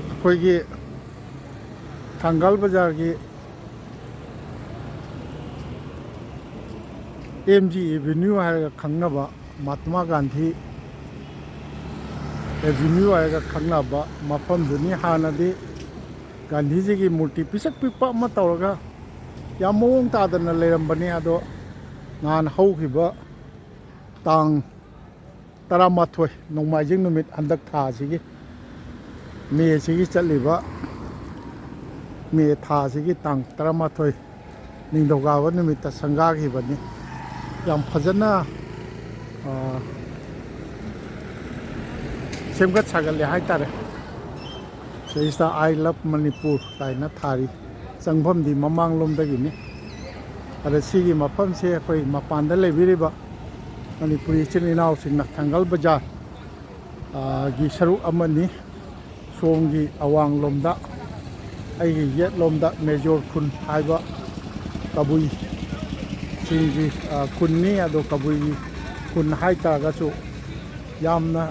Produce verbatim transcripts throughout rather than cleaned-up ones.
ꯑꯩꯈꯣꯏꯒꯤ ꯊꯪꯒꯥꯜ ꯕꯖꯥꯔꯒꯤ M G avenue ꯍꯥꯏꯔꯒ ꯈꯪꯅꯕ, ꯃꯍꯥꯇꯃꯥ ꯒꯥꯟꯙꯤ ꯑꯦꯚꯦꯅ꯭ꯌꯨ ꯍꯥꯏꯔꯒ ꯈꯪꯅꯕ ꯃꯐꯝꯗꯨꯅꯤ꯫ ꯍꯥꯟꯅꯗꯤ ꯒꯥꯟꯙꯤꯖꯤꯒꯤ ꯃꯨꯔꯇꯤ ꯄꯤꯁꯛ ꯄꯤꯛꯄ ꯑꯃ ꯇꯧꯔꯒ ꯌꯥꯝ ꯃꯑꯣꯡ ꯇꯥꯗꯅ ꯂꯩꯔꯝꯕꯅꯤ꯫ ꯑꯗꯣ ꯅꯍꯥꯟ ꯍꯧꯈꯤꯕ ꯇꯥꯡ ꯇꯔꯥꯃꯥꯊꯣꯏ, ꯅꯣꯡꯃꯥꯏꯖꯤꯡ ꯅꯨꯃꯤꯠ, ꯍꯟꯗꯛ ꯊꯥꯁꯤꯒꯤ, ꯃꯦꯁꯤꯒꯤ ꯆꯠꯂꯤꯕ ꯃꯦ ꯊꯥꯁꯤꯒꯤ ꯇꯥꯡ ꯇꯔꯥꯃꯥꯊꯣꯏ, ꯅꯤꯡꯊꯧꯀꯥꯕ ꯅꯨꯃꯤꯠꯇ ꯁꯪꯒꯥꯈꯤꯕꯅꯤ꯫ ꯌꯥꯝ ꯐꯖꯅ, ꯑ, ꯁꯦꯝꯒꯠ ꯁꯥꯒꯠꯂꯦ ꯍꯥꯏꯇꯥꯔꯦ꯫ ꯁꯤꯗꯩꯁꯤꯗ "I love Manipur" ꯀꯥꯏꯅ ꯊꯥꯔꯤ꯫ ꯆꯪꯐꯝꯗꯤ ꯃꯃꯥꯡꯂꯣꯝꯗꯒꯤꯅꯤ꯫ ꯑꯗ ꯁꯤꯒꯤ ꯃꯐꯝꯁꯦ ꯑꯩꯈꯣꯏ ꯃꯄꯥꯟꯗ ꯂꯩꯕꯤꯔꯤꯕ ꯃꯅꯤꯄꯨꯔꯤ ꯏꯆꯤꯟ ꯏꯅꯥꯎꯁꯤꯡꯅ ꯊꯪꯒꯜ ꯕꯖꯥꯔ, ꯑ, ꯒꯤ ꯁꯔꯨꯛ ꯑꯃꯅꯤ꯫ ꯁꯣꯝꯒꯤ ꯑꯋꯥꯡꯂꯣꯝꯗ, ꯑꯩꯒꯤ ꯌꯦꯠꯂꯣꯝꯗ ꯃꯦꯖꯣꯔ ꯈꯨꯟ ꯍꯥꯏꯕ ꯀꯕꯨꯏꯁꯤꯡꯒꯤ, ꯑ, ꯈꯨꯟꯅꯤ꯫ ꯑꯗꯣ ꯀꯕꯨꯏꯒꯤ ꯈꯨꯟ ꯍꯥꯏ ꯇꯥꯔꯒꯁꯨ ꯌꯥꯝꯅ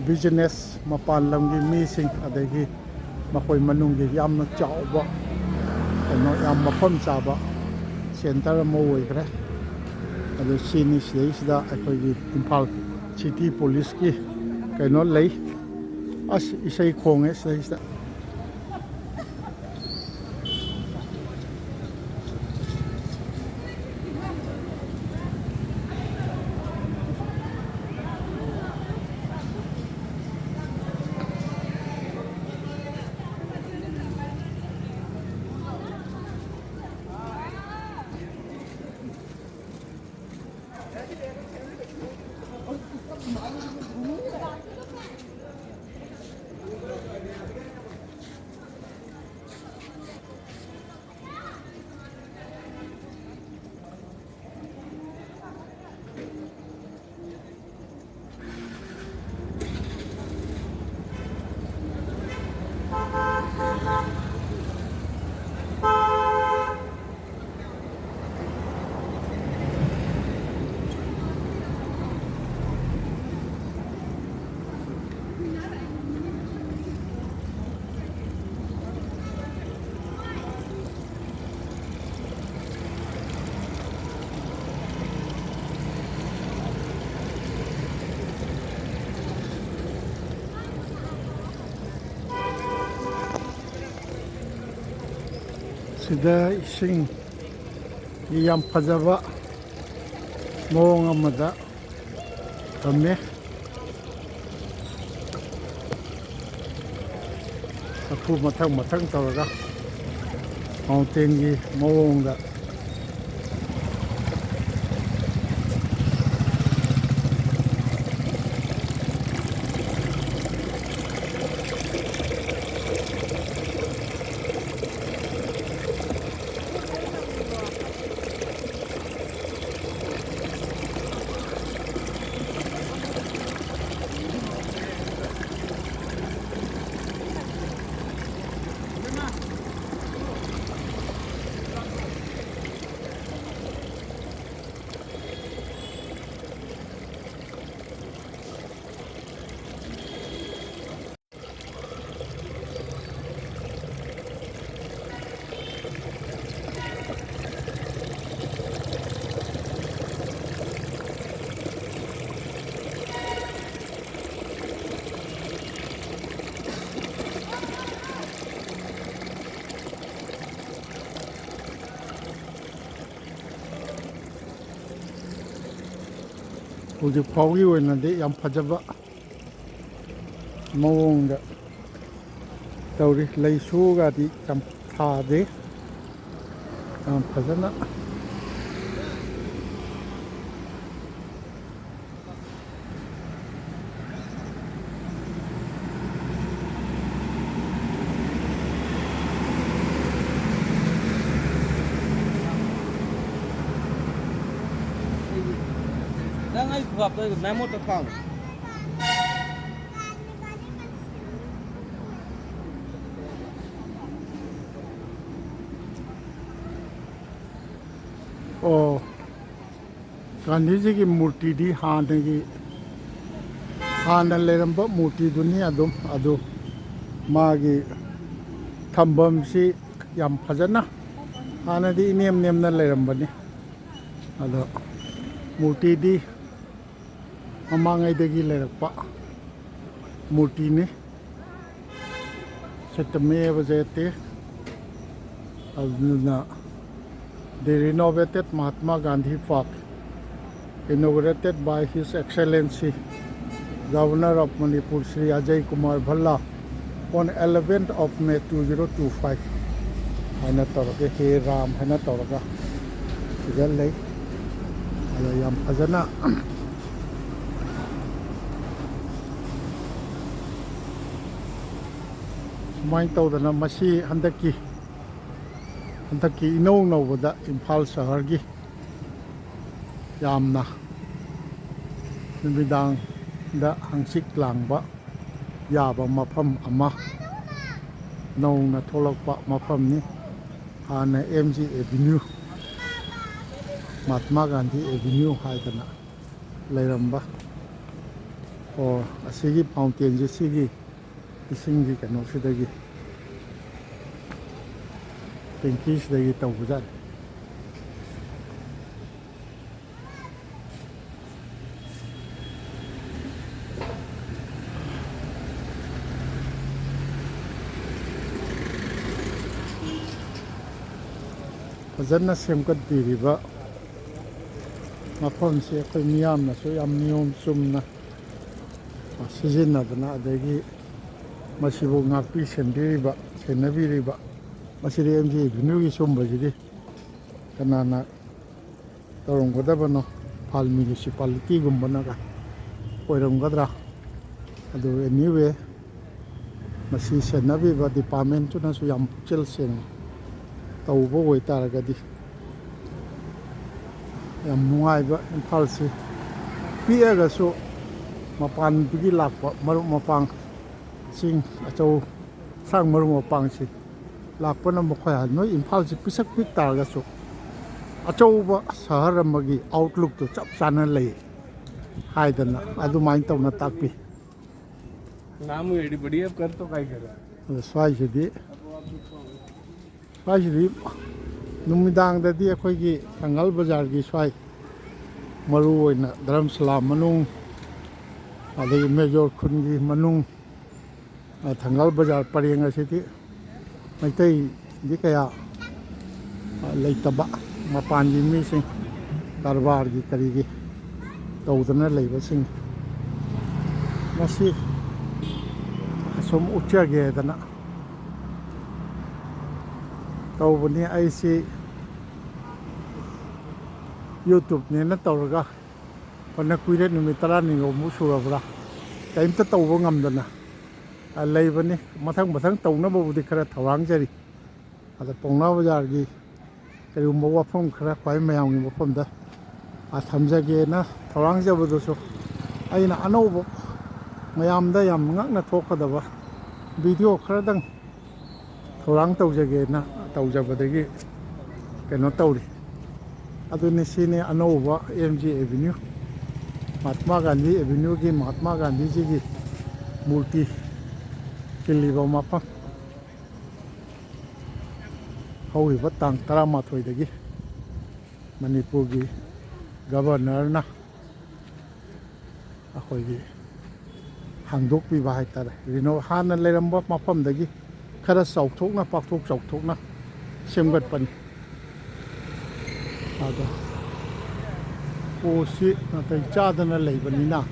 ꯕꯤꯖꯤꯅꯦꯁ, ꯃꯄꯥꯟ ꯂꯝꯒꯤ ꯃꯤꯁꯤꯡ, ꯑꯗꯒꯤ ꯃꯈꯣꯏ ꯃꯅꯨꯡꯒꯤ ꯌꯥꯝꯅ ꯆꯥꯎꯕ, ꯀꯩꯅꯣ, ꯌꯥꯝ ꯃꯐꯝ ꯆꯥꯕ ꯁꯦꯟꯇꯔ ꯑꯃ ꯑꯣꯏꯈ꯭ꯔꯦ꯫ ꯑꯗꯨ ꯁꯤꯅꯤ, ꯁꯤꯗꯩꯁꯤꯗ ꯑꯩꯈꯣꯏꯒꯤ ꯏꯝꯐꯥꯜ ꯁꯤꯇꯤ ꯄꯨꯂꯤꯁꯀꯤ ꯀꯩꯅꯣ ꯂꯩ꯫ ꯑꯁ, ꯏꯁꯩ ꯈꯣꯡꯉꯦ ꯁꯤꯗꯩꯁꯤꯗ꯫ ꯁꯤꯗ ꯏꯁꯤꯡ ꯌꯥꯝ ꯐꯖꯕ ꯃꯑꯣꯡ ꯑꯃꯗ ꯊꯝꯃꯦ꯫ ꯆꯐꯨ ꯃꯊꯪ ꯃꯊꯪ ꯇꯧꯔꯒ ꯃꯥꯎꯟꯇꯦꯟꯒꯤ ꯃꯑꯣꯡꯗ꯫ ꯍꯧꯖꯤꯛ ꯐꯥꯎꯒꯤ ꯑꯣꯏꯅꯗꯤ ꯌꯥꯝ ꯐꯖꯕ ꯃꯑꯣꯡꯗ ꯇꯧꯔꯤ꯫ ꯂꯩꯁꯨꯒꯗꯤ ꯌꯥꯝ ꯊꯥꯗꯦ, ꯌꯥꯝ ꯐꯖꯅ꯫ ꯅꯪ ꯑꯩ ꯈꯨꯒꯥꯞꯇꯣ ꯃꯦꯃꯣꯠꯇ ꯊꯥꯡꯉꯨ꯫ ꯑꯣ, ꯒꯥꯟꯙꯤꯖꯤꯒꯤ ꯃꯨꯔꯇꯤꯗꯤ ꯍꯥꯟꯅꯒꯤ, ꯍꯥꯟꯅ ꯂꯩꯔꯝꯕ ꯃꯨꯔꯇꯤꯗꯨꯅꯤ ꯑꯗꯨꯝ꯫ ꯑꯗꯨ ꯃꯥꯒꯤ ꯊꯝꯐꯝꯁꯤ ꯌꯥꯝ ꯐꯖꯅ, ꯍꯥꯟꯅꯗꯤ ꯏꯅꯦꯝ ꯅꯦꯝꯅ ꯂꯩꯔꯝꯕꯅꯤ꯫ ꯑꯗꯣ ꯃꯨꯔꯇꯤꯗꯤ ꯃꯃꯥꯡꯉꯩꯗꯒꯤ ꯂꯩꯔꯛꯄ ꯃꯨꯔꯇꯤꯅꯤ꯫ ꯁꯠꯇꯃꯦꯕ ꯖꯌꯇꯦ꯫ ꯑꯗꯨꯅ, the renovated Mahatma Gandhi Park, inaugurated by His Excellency Governor of Manipur Shri Ajay Kumar Bhalla on eleventh of May two zero two five ꯍꯥꯏꯅ ꯇꯧꯔꯒ, ꯍꯦ ꯔꯥꯝ ꯍꯥꯏꯅ ꯇꯧꯔꯒ ꯁꯤꯗ ꯂꯩ꯫ ꯑꯗ ꯌꯥꯝ ꯐꯖꯅ ꯁꯨꯃꯥꯏꯅ ꯇꯧꯗꯅ ꯃꯁꯤ ꯍꯟꯗꯛꯀꯤ, ꯍꯟꯗꯛꯀꯤ ꯏꯅꯧ ꯅꯧꯕꯗ ꯏꯝꯐꯥꯜ ꯁꯍꯔꯒꯤ ꯌꯥꯝꯅ ꯅꯨꯃꯤꯗꯥꯡꯗ ꯍꯪꯆꯤꯠ ꯂꯥꯡꯕ ꯌꯥꯕ ꯃꯐꯝ ꯑꯃ ꯅꯧꯅ ꯊꯣꯛꯂꯛꯄ ꯃꯐꯝꯅꯤ꯫ ꯍꯥꯟꯅ M G avenue, Mahatma Gandhi avenue ꯍꯥꯏꯗꯅ ꯂꯩꯔꯝꯕ꯫ ꯑꯣ, ꯑꯁꯤꯒꯤ ꯐꯥꯎꯟꯇꯦꯟꯁꯦ ꯁꯤꯒꯤ ꯏꯁꯤꯡꯒꯤ ꯀꯩꯅꯣꯁꯤꯗꯒꯤ, ꯇꯦꯡꯀꯤꯁꯤꯗꯒꯤ ꯇꯧꯕꯖꯥꯠꯅꯤ꯫ ꯐꯖꯅ ꯁꯦꯝꯒꯠꯄꯤꯔꯤꯕ ꯃꯐꯝꯁꯤ ꯑꯩꯈꯣꯏ ꯃꯤꯌꯥꯝꯅꯁꯨ ꯌꯥꯝ ꯅꯤꯌꯣꯝ ꯆꯨꯝꯅ ꯁꯤꯖꯤꯟꯅꯗꯅ, ꯑꯗꯒꯤ ꯃꯁꯤꯕꯨ ꯉꯥꯛꯄꯤ ꯁꯦꯟꯕꯤꯔꯤꯕ, ꯁꯦꯟꯅꯕꯤꯔꯤꯕ, ꯃꯁꯤꯗꯤ ꯑꯦꯝ ꯖꯤ ꯑꯦꯚꯤꯅ꯭ꯌꯨꯒꯤ ꯁꯨꯝꯕꯁꯤꯗꯤ ꯀꯅꯥꯅ ꯇꯧꯔꯝꯒꯗꯕꯅꯣ? ꯏꯝꯐꯥꯜ ꯃ꯭ꯌꯨꯅꯤꯁꯤꯄꯥꯂꯤꯇꯤꯒꯨꯝꯕꯅꯒ ꯑꯣꯏꯔꯝꯒꯗ꯭ꯔꯥ? ꯑꯗꯨ anyway, ꯃꯁꯤ ꯁꯦꯟꯅꯕꯤꯕ ꯗꯤꯄꯥꯔꯠꯃꯦꯟꯇꯨꯅꯁꯨ ꯌꯥꯝ ꯄꯨꯛꯆꯦꯜ ꯁꯦꯡꯅ ꯇꯧꯕ ꯑꯣꯏꯇꯥꯔꯒꯗꯤ ꯌꯥꯝ ꯅꯨꯡꯉꯥꯏꯕ ꯏꯝꯐꯥꯜꯁꯤ ꯄꯤꯛꯑꯒꯁꯨ ꯃꯄꯥꯟꯗꯒꯤ ꯂꯥꯛꯄ ꯃꯔꯨꯞ ꯃꯄꯥꯡꯁꯤꯡ, ꯑꯆꯧ ꯑꯁꯥꯡ ꯃꯔꯨꯞ ꯃꯄꯥꯡꯁꯤꯡ ꯂꯥꯛꯄꯅ ꯃꯈꯣꯏ ꯍꯥꯏ ꯅꯣꯏ ꯏꯝꯐꯥꯜꯁꯤ ꯄꯤꯁꯛ ꯄꯤꯛ ꯇꯥꯔꯒꯁꯨ ꯑꯆꯧꯕ ꯁꯍꯔ ꯑꯃꯒꯤ ꯑꯥꯎꯠꯂꯨꯛꯇꯨ ꯆꯞ ꯆꯥꯅ ꯂꯩ ꯍꯥꯏꯗꯅ ꯑꯗꯨꯃꯥꯏꯅ ꯇꯧꯅ ꯇꯥꯛꯄꯤ꯫ नाम एडी बड़ी अब कर तो काय कर रहा है? ꯑꯗꯣ ꯁ꯭ꯋꯥꯏꯁꯤꯗꯤ, ꯁ꯭ꯋꯥꯏꯁꯤꯗꯤ ꯅꯨꯃꯤꯗꯥꯡꯗꯗꯤ ꯑꯩꯈꯣꯏꯒꯤ ꯊꯪꯒꯥꯜ ꯕꯖꯥꯔꯒꯤ ꯁ꯭ꯋꯥꯏ, ꯃꯔꯨ ꯑꯣꯏꯅ ꯙꯔꯝꯁꯥꯂꯥ ꯃꯅꯨꯡ, ꯑꯗꯒꯤ ꯃꯦꯖꯣꯔ ꯈꯨꯟꯒꯤ ꯃꯅꯨꯡ, ꯑ, ꯊꯪꯒꯥꯜ ꯕꯖꯥꯔ ꯄꯔꯦꯡ ꯑꯁꯤꯗꯤ ꯃꯩꯇꯩꯗꯤ ꯀꯌꯥ ꯂꯩꯇꯕ, ꯃꯄꯥꯟꯒꯤ ꯃꯤꯁꯤꯡ ꯀꯔꯕꯥꯔꯒꯤ ꯀꯔꯤꯒꯤ ꯇꯧꯗꯅ ꯂꯩꯕꯁꯤꯡ, ꯃꯁꯤ ꯑꯁꯨꯝ ꯎꯠꯆꯒꯦꯗꯅ ꯇꯧꯕꯅꯤ꯫ ꯑꯩꯁꯤ YouTubeꯅꯦꯅ ꯇꯧꯔꯒ ꯐꯅ ꯀꯨꯏꯔꯦ, ꯅꯨꯃꯤꯠ ꯇꯔꯥꯅꯤꯒꯨꯝꯕ ꯁꯨꯔꯕ꯭ꯔꯥ, ꯀꯔꯤꯝꯇ ꯇꯧꯕ ꯉꯝꯗꯅ ꯂꯩꯕꯅꯤ꯫ ꯃꯊꯪ ꯃꯊꯪ ꯇꯧꯅꯕꯕꯨꯗꯤ ꯈꯔ ꯊꯧꯔꯥꯡꯖꯔꯤ꯫ ꯑꯗ ꯄꯥꯎꯅꯥ ꯕꯖꯥꯔꯒꯤ ꯀꯔꯤꯒꯨꯝꯕ ꯋꯥꯐꯝ ꯈꯔ ꯈ꯭ꯋꯥꯏ ꯃꯌꯥꯝꯒꯤ ꯃꯐꯝꯗ, ꯑ, ꯊꯝꯖꯒꯦꯅ ꯊꯧꯔꯥꯡꯖꯕꯗꯨꯁꯨ, ꯑꯩꯅ ꯑꯅꯧꯕ, ꯃꯌꯥꯝꯗ ꯌꯥꯝ ꯉꯛꯅ ꯊꯣꯛꯀꯗꯕ video ꯈꯔꯗꯪ ꯊꯧꯔꯥꯡ ꯇꯧꯖꯒꯦꯅ ꯇꯧꯖꯕꯗꯒꯤ ꯀꯩꯅꯣ ꯇꯧꯔꯤ꯫ ꯑꯗꯨꯅꯤ, ꯁꯤꯅꯤ ꯑꯅꯧꯕ MG Avenue, ꯃꯍꯥꯇꯃꯥ ꯒꯥꯟꯙꯤ Avenueꯒꯤ ꯃꯍꯥꯇꯃꯥ ꯒꯥꯟꯙꯤꯖꯤꯒꯤ ꯃꯨꯔꯇꯤ ꯈꯤꯜꯂꯤꯕ ꯃꯐꯝ꯫ ꯍꯧꯈꯤꯕ ꯇꯥꯡ ꯇꯔꯥꯃꯥꯊꯣꯏꯗꯒꯤ ꯃꯅꯤꯄꯨꯔꯒꯤ Governorꯅ ꯑꯩꯈꯣꯏꯒꯤ ꯍꯥꯡꯗꯣꯛꯄꯤꯕ ꯍꯥꯏꯇꯥꯔꯦ꯫ ꯔꯤꯅꯣ-, ꯍꯥꯟꯅ ꯂꯩꯔꯝꯕ ꯃꯐꯝꯗꯒꯤ ꯈꯔ ꯆꯥꯎꯊꯣꯛꯅ, ꯄꯥꯛꯊꯣꯛ ꯆꯥꯎꯊꯣꯛꯅ ꯁꯦꯝꯒꯠꯄꯅꯤ꯫ ꯑꯗꯣ ꯄꯣꯁꯁꯤ ꯅꯥꯇꯩ ꯆꯥꯗꯅ ꯂꯩꯕꯅꯤꯅ,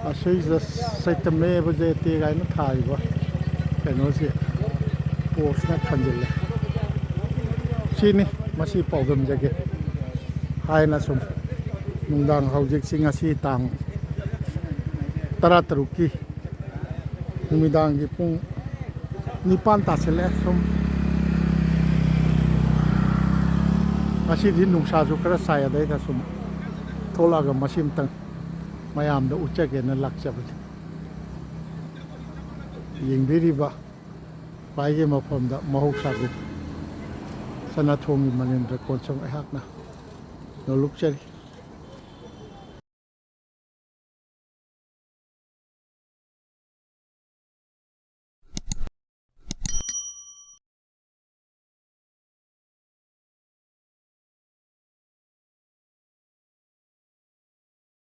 ꯑꯁꯤꯗ ꯆꯩꯇꯃꯦꯕ ꯖꯌꯇꯦ ꯀꯥꯏꯅ ꯊꯥꯔꯤꯕ ꯀꯩꯅꯣꯁꯤ ꯄꯣꯁꯅ ꯈꯟꯖꯤꯜꯂꯦ꯫ ꯁꯤꯅꯤ, ꯃꯁꯤ ꯄꯥꯎꯗꯝꯖꯒꯦ ꯍꯥꯏꯅ ꯁꯨꯝ ꯅꯨꯡꯗꯥꯡ, ꯍꯧꯖꯤꯛꯁꯤ ꯉꯁꯤ ꯇꯥꯡ ꯇꯔꯥꯇꯔꯨꯛꯀꯤ ꯅꯨꯃꯤꯗꯥꯡꯒꯤ ꯄꯨꯡ ꯅꯤꯄꯥꯟ ꯇꯥꯁꯤꯜꯂꯛꯑꯦ꯫ ꯁꯨꯝ ꯉꯁꯤꯗꯤ ꯅꯨꯡꯁꯥꯁꯨ ꯈꯔ ꯁꯥꯏ, ꯑꯗꯩꯗ ꯁꯨꯝ ꯊꯣꯛꯂꯛꯑꯒ ꯃꯁꯤ ꯑꯃꯇꯪ ꯃꯌꯥꯝꯗ ꯎꯠꯆꯒꯦꯅ ꯂꯥꯛꯆꯕꯅꯤ꯫ ꯌꯦꯡꯕꯤꯔꯤꯕ ꯈ꯭ꯋꯥꯏꯒꯤ ꯃꯐꯝꯗ ꯃꯍꯧꯁꯥꯒꯤ ꯁꯅꯥꯊꯣꯡꯒꯤ ꯃꯅꯤꯟꯗ꯭ꯔ ꯀꯣꯟꯁꯪ ꯑꯩꯍꯥꯛꯅ ꯅꯣꯂꯨꯛꯆꯔꯤ꯫